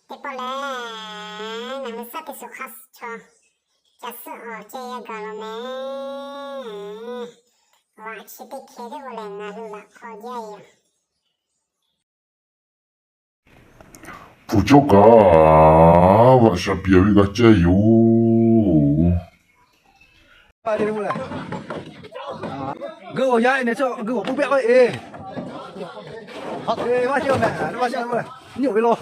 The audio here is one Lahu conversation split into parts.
Teˇ pawˆ lehˬ, ngaˬ hui suhˉ teˇ suhˍ hk'aˇ suh chaw, ca suhˉ awˬ ceh yaˇ gaˬ la mehˍ. Vaꞈ chi teˇ hkeh teˇ g'aˇ lehˬ, ngaˬ hui laꞈ hk'aw jaˇ yoˬ. Hpu cawˇ kaꞈ, vaꞈ shaˍ piˍ ve g'a caˇ yoˬ. Geu awˬ yaˇ e neh, geu awˬ k'oˆ pehˆ k'o e. Nyi ve lo.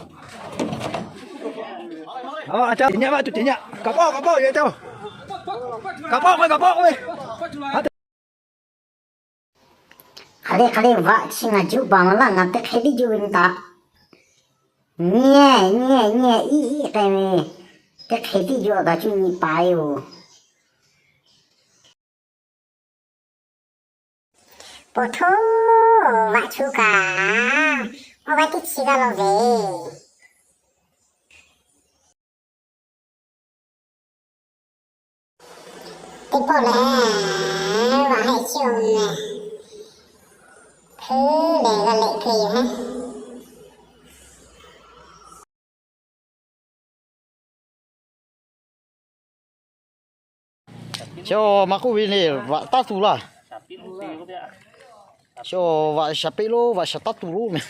Aˬ, nyaˆ maˇ tuˬ te nyaˆ. Kaꞈ pawˆ, kaꞈ pawˆ, kaꞈ pawˆ k'oˆ ve, kaꞈ pawˆ k'oˆ ve. Hk'aˬ le hk'aˬ le, vaꞈ chi ngaˬ juˆ baˬ maˍ laˇ, ngaˬ teˇ hk'e tiˉ juˆ ve nyi taꞈ. Nyi, nyi, nyi, iˉ iˉ k'ai ve, teˇ hk'e tiˉ juˆ a kaꞈ cuˇ nyi paˍ yoˬ. Poˬ htoˇ, vaꞈ chu kaꞈ, awˬ g'aˇ teˇ chi g'aˇ law ve. Teˇ pawˆ lehˬ, vaꞈ hehˆ chiˇ awˬ mehˍ, hpuiˉ lehˬ g'a lehꞈ keu yoˬ heˉ. Chaw maˇ k'oˆ ve le, vaꞈ taˇ tuˬ laˇ. Chaw vaꞈ shaˍ peˆ lonˉ, vaꞈ shaˍ taˇ tuˬ lonˉ mehˍ.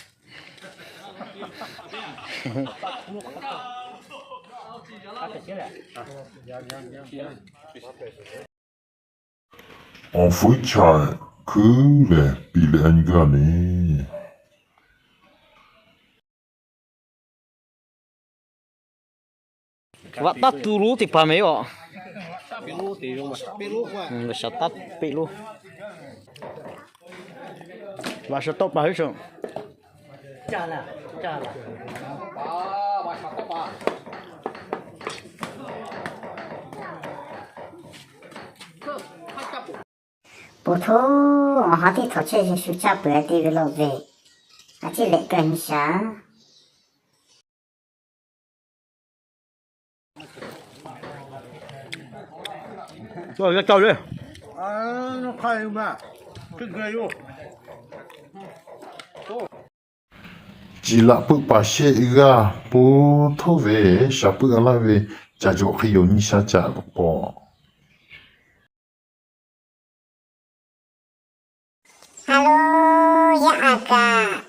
Awˬ fuiˉ chaꞈ hkuiˉ lehˬ, piˇ leh a nyi gaˇ le. Vaꞈ taˇ tuˬ lonˉ teˇ hpaˍ mehˍ yoˬ. Vaꞈ shaˍ taˇ peˆ lonˉ. Vaꞈ shaˍ tawˆ paˍ heˉ shaˍ. Poˬ htoˇ, awˬ ha teˇ htawꞈ chehˇ Yeˍsuˆ caˇ peuˬ te ve law ve, a ciˉ lehꞈ keu nyi shaˍ. Ciˍ laꞈ peuˆ paˍ shehˆ g'aˇ poˬ htoˇ ve, shaˍ peuˆ a laˇ ve, caˬ cawˬ hk'e yoˬ nyi sha caꞈ k'o paw. Aˬ lo, yaˇ aꞈ kaꞈ,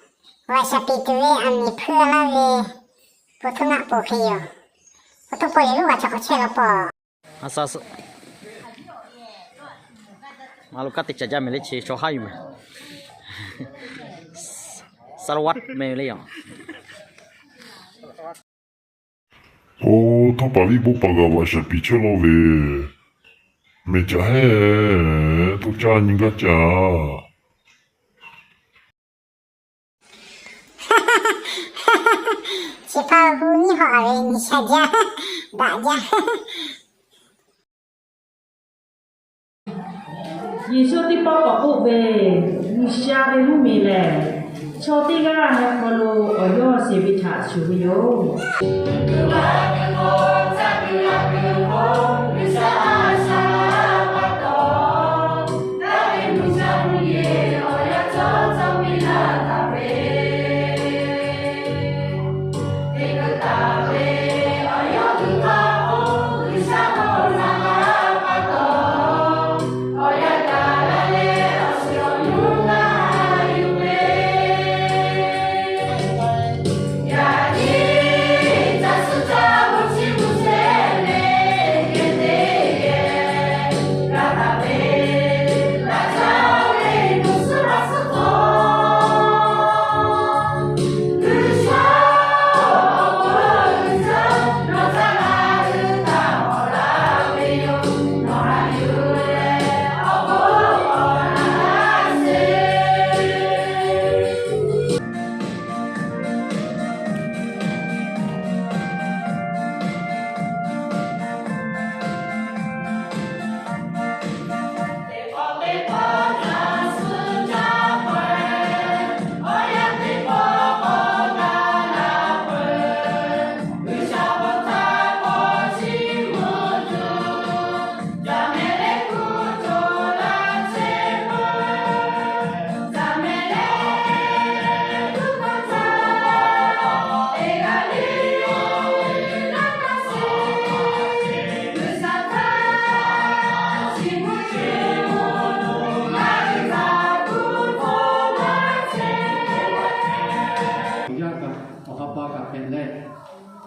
vaꞈ shaˍ piˍ tuˬ ve aˬ miˍ hpuiˇ a laˇ ve, poˬ htoˇ ngaˆ poˬ hk'e yoˬ. Poˬ htoˇ paw yeˬ lonˉ g'a chaw hk'aw chehˇ la paw. Aˬ lo kaˉ te caˬ jaˇ mehˍ le, chi chaw haˉ yuˬ mehˍ. Saˍ laˍ vaˆ mehˍ le yoˬ. Oˇ, htawˇ paˍ viˉ bon paˍ g'a vaꞈ shaˍ piˍ chehˇ law ve, mehˬ caꞈ heˉ, toˇ caˇ nyi gaˇ caꞈ. Chi hpaˇ hu nyiˇ hawˆ a ve nyi sha jaˇ, daꞈ jaˇ. Yeˍsuˆ teˇ pawˆ k'awꞈ k'oˆ ve, G'uiˬsha ve mvuhˇmiˬ lehˬ, chaw teˇ g'aˇ hk'aw lo awˬ yawˇ sheˍ ve htaꞈ shuˍ ve yoˬ.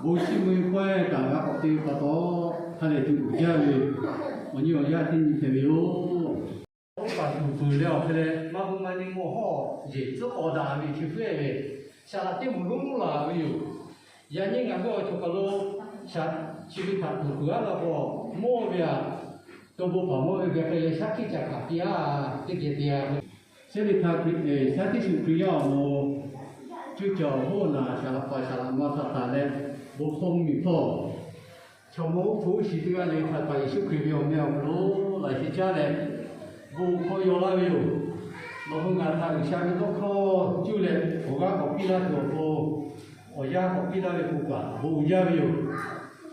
Bon chiˇ mvuh ve pawehˇ kaꞈ g'a k'awꞈ te ve pa taw, hk'a dehꞈ tuˬ uiˍ jaˇ ve awˬ nyi awˬ yaˇ teˇ nyi hpehꞈ ve yoˬ. Oˇ kaꞈ tuˬ peuˬ leh awˬ hk'e leh maˇ hu maˇ nyi mawˬ hawˉ yeˬ tcuhˉ k'awꞈ daꞈ ve chi hpehꞈ ve, shaˍ laꞈ teˇ moˍ lonˉ lonˉ laˬ ve yoˬ. Yaꞈ nyi ngaˬ hui awˬ cawˬ kaˬ lo shaˍ chi ve htaꞈ tuˬ peuˬ aˉ laˇ k'o, mawˇ ve aꞈ to bon paˍ mawˇ ve geh k'ai leh shaˉ hkiˆ ca hkanˍ piˇ-aˬ teˇ geh te-a. Chehˇ ve htaꞈ Hkriꞈ, shaˉ teˇ shuˍ Hkriꞈ yaˇ awˬ moˍ cuˇ caˬ awˬ hoˉ naˬ shaˍ laꞈ paˍ shaˍ laꞈ ma htaꞈ taˍ leh, bon hkawˇ mvuhˇmiˬ htawˇ, chaw mawˇ oˉ hpu oˇ shiˍ teˇ g'aˇ le htaꞈ kaꞈ Yeˍsuˆ Hkriꞈ ve awˬ meh awˬ hk'aw lo laꞈ sheh caˉ leh, bon hkawˇ yaw laˇ ve yoˬ. Nawˬ hui ngaˬ htaꞈ G'uiˬsha ve tawˇ hkawˇ cuˇ leh awˬ g'aˇ k'awꞈ piˇ laˇ tuˬ awˬ pon, awˬ yanˇ k'awꞈ piˇ laˇ ve k'o kaꞈ bon jaˇ ve yoˬ.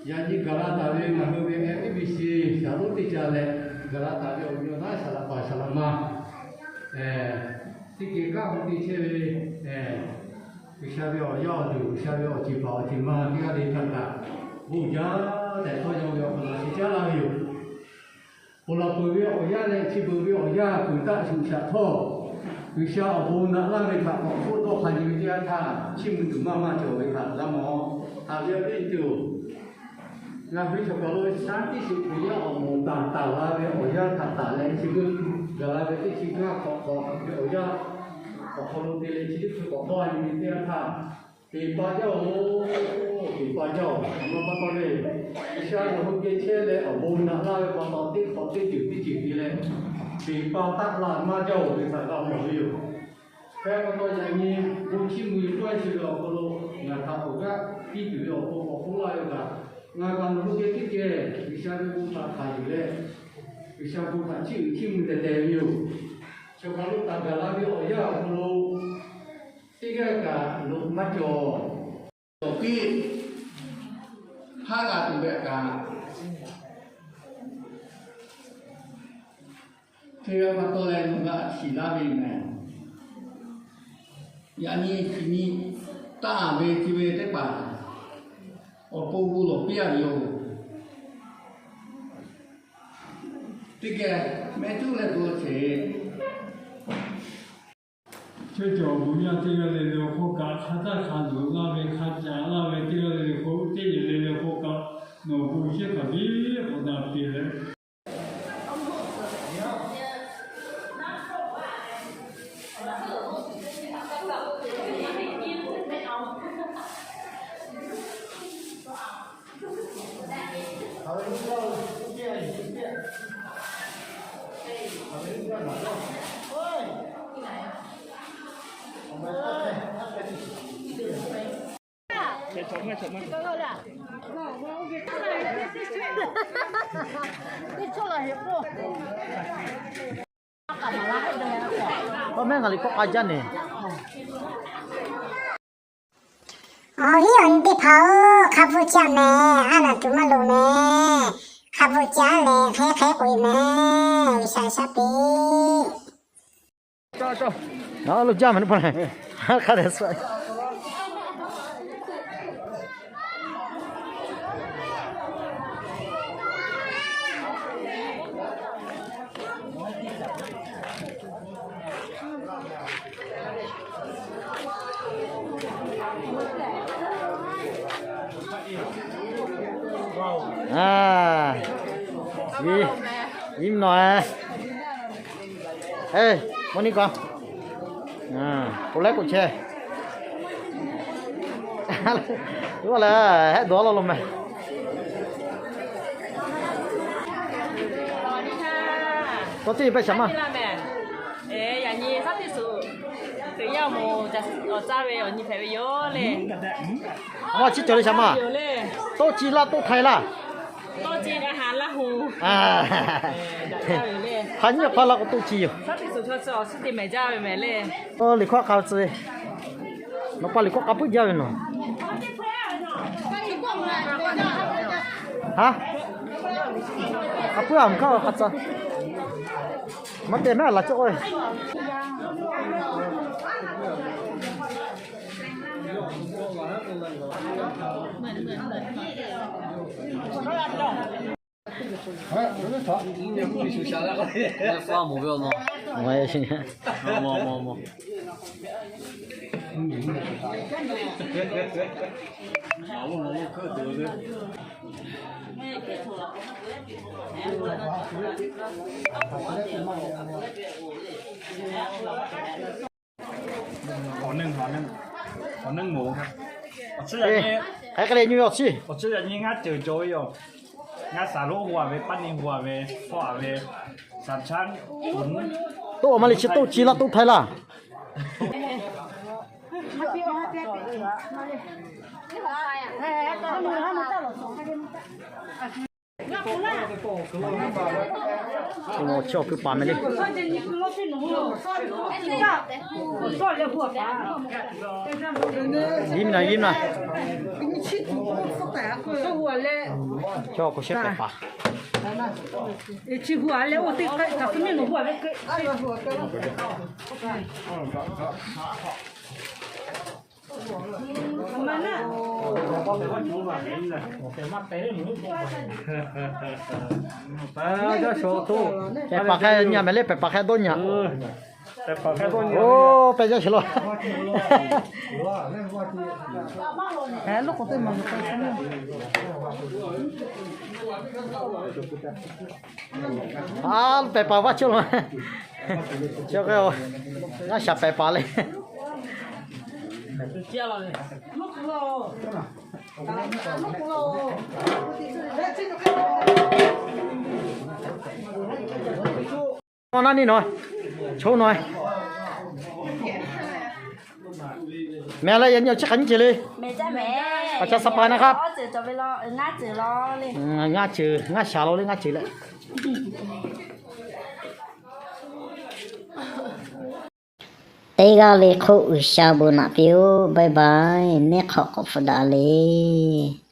Yaꞈ nyi gaˬ la taˍ ve ngaˬ hui ve F B C shaˍ lonˉ teˇ ca leh, gaˬ la taˍ ve awˬ nyi awˬ naˉ shaˍ laꞈ paˍ shaˍ laꞈ ma teˇ geh kanˉ hu te chehˇ ve, G'uiˬsha ve awˬ yaˇ awˬ duˬ, G'uiˬsha ve awˬ ceˬ paˍ awˬ ceˬ ma teˇ g'aˇ le htaꞈ kaꞈ bon jaˇ tehꞈ tawˇ yaw ve awˬ hk'aw lo laꞈ sheh caˉ laˇ ve yoˬ. Ponˬ laˬ peuˬ ve awˬ yanˇ leh chi beuꞈ ve awˬ yanˇ peuˬ taˆ shuˍ shaꞈ htawˇ, G'uiˬsha awˬ bon naꞈ laˇ ve htaꞈ k'awꞈ k'oˆ dawˇ hk'a nyi ve teˇ g'aˇ htaˇ, chiˇ mvuh tuˬ maˇ maˇ cawˬ ve htaꞈ g'a mawˬ. Haꞈ ve awˬ viˉ nyi teˇ-oˬ, ngaˬ hui cawˬ kaˬ lo shaˉ teˇ shuˍ Hkriꞈ yaˇ awˬ moˍ taˍ taˍ la ve awˬ yanˇ htaꞈ taˍ leh chi beuꞈ gaˬ la ve teˇ chi gaˇ hk'awꞈ hk'awꞈ ve awˬ yanˇ awˬ hk'aw lo te leh chi teˇ hkui k'awꞈ dawˇ nyi ve teˇ g'aˇ htaˇ, peˍ pa jaˇ-oˬ. Peˍ pa jaˇ-oˬ. Nawˬ pa taw le, G'uiˬsha nawˬ hui geh chehˇ leh awˬ bon naꞈ laˇ ve pa taw, teˇ hk'awꞈ teˇ ceuˬ teˇ ceuˬ te leh peˍ pa taˆ la maˇ jaˇ-oˬ ve htaꞈ g'a mawˬ ve yoˬ. Hk'e pa taw yaꞈ nyi bon chiˇ mvuh ve pawehˇ chi ve awˬ hk'aw lo ngaˬ htaꞈ awˬ g'aˇ piˇ tuˬ ve awˬ pon k'awꞈ k'oˆ laˇ ve kaꞈ, ngaˬ kaꞈ nawˬ hui geh teˇ geh G'uiˬsha ve bon htaꞈ hkanˍ yuˬ leh, G'uiˬsha bon htaꞈ chiˇ uiˍ chiˇ mvuh tehˬ tehˬ ve yoˬ. Cawˬ kaˬ lo taˍ gaˬ la ve awˬ yanˇ awˬ hk'aw lo teˇ g'aˇ kaꞈ loꞈ maˇ cawˬ. Awˬ piˇ haˉ g'a tuˬ ve kaꞈ, hk'e g'a pa taw leh nawˬ g'a shiˍ laˇ ve mehˬ. Yaꞈ nyi chi nyi taˇ ve chi ve teˇ hpaˍ awˬ pon gu lawˬ piˇ-a ve yoˬ. Teˇ geh mehˆ cuˉ leh to ce. Chehˇ cawˬ awˬ bon yaˇ teˇ g'aˇ le le awˬ hk'oˆ kaꞈ hk'a htaˇ hk'a luˬ laˇ ve, hk'a caꞈ laˇ ve teˇ g'aˇ le le hk'oˆ, teˇ yehˬ le le awˬ hk'oˆ kaꞈ nawˬ bon chehˇ hk'aˬ ve k'awꞈ daꞈ te leh, K'awꞈ mehˉ ngaˬ liꞈ hkawˇ k'a jaˇ ne. Awˬ viˉ awˬ nyi teˇ hpaˍ-oˬ, hk'a bvuhˆ caˇ mehˍ. A naˬ tuˬ maˇ loˍ mehˍ. Hk'a bvuhˆ caˇ lehˬ hk'e hk'e k'oꞈ e mehˍ. G'uiˬsha shaˉ piˇ. Lo jaˇ mehˍ, hk'a dehꞈ suh. A, i, i mvuhˇ naw e. E, mvuhˇ naw k'o, k'oˆ leh k'oˆ chehˇ. Oˇ lehˬ, hehˆ dawˬ law lo mehˍ. Tawˇ teˇ pehˆ shaˍ maˇ. Yaꞈ nyi shaˉ teˇ shuˍ Hkriꞈ yaˇ awˬ moˍ awˬ caˇ ve awˬ nyi hpehꞈ ve yoˬ le. Awˬ ma chi cawˬ le shaˍ maˇ. Tawˇ ci laˇ tawˇ htaiˍ laˇ. Tawˇ ci a ha laˇ hu. Hk'a nyi hk'a laˇ k'o tawˇ ci yoˬ. Shaˉ teˇ shuˍ chaw chi awˬ suhˉ te mehˍ jaˇ ve mehˍ le. Liꞈ hkawˇ k'a tcuh ve. Nawˬ pa liꞈ hkawˇ k'a puiˉ jaˇ ve nawˬ. Ha? K'a puiˉ a mvuhˇ hk'aˇ k'a tcuh. Maˇ te mehˉ laˬ cawˇ k'oˆ ve. Awˬ neˇ, awˬ neˇ, awˬ neˇ moˍ. Awˬ ciˉ yaꞈ nyi, hk'aˬ hk'e le nyi ve awˬ ciˉ. Awˬ ciˉ yaꞈ nyi ngaˇ ceuˬ cawˬ ve yoˬ. Ngaˇ shaˍ lonˉ hu-a ve, paˇ neˇ hu-a ve, hawˆ-a ve, shaˍ chaˉ, toˆ maˇ le chi toˆ ci laˇ toˆ htaiˇ laˇ. Chi awˬ hkui paˍ meh le. Yinˇ na, yinˇ na. Chaw k'o shehˆ pehˍ paˍ. Pehˍ paˍ hk'a nyi meh le, pehˍ paˍ hk'a dawˇ nyi. Oˇ, pehˬ jaˇ sheˍ law. A, pehˍ paˍ vaˇ cawˇ law. Ngaˇ shaˍ pehˍ paˍ le. Naˇ niˆ nawˬ, choˆ nawˬ. Meh leh yaꞈ nyi awˬ chi hk'aˬ nyiˇ ceuˬ le. Awˬ ca sa pa na hk'aˇ. Ngaˇ ceuˬ, ngaˇ shaˍ law le, ngaˇ ceuˬ leh. Teˇ g'aˇ le hk'oˆ G'uiˬ sha bon naꞈ piˇ-oˆ. Bye bye. Neˇ hk'awꞈ k'awꞈ hpu daꞈ le.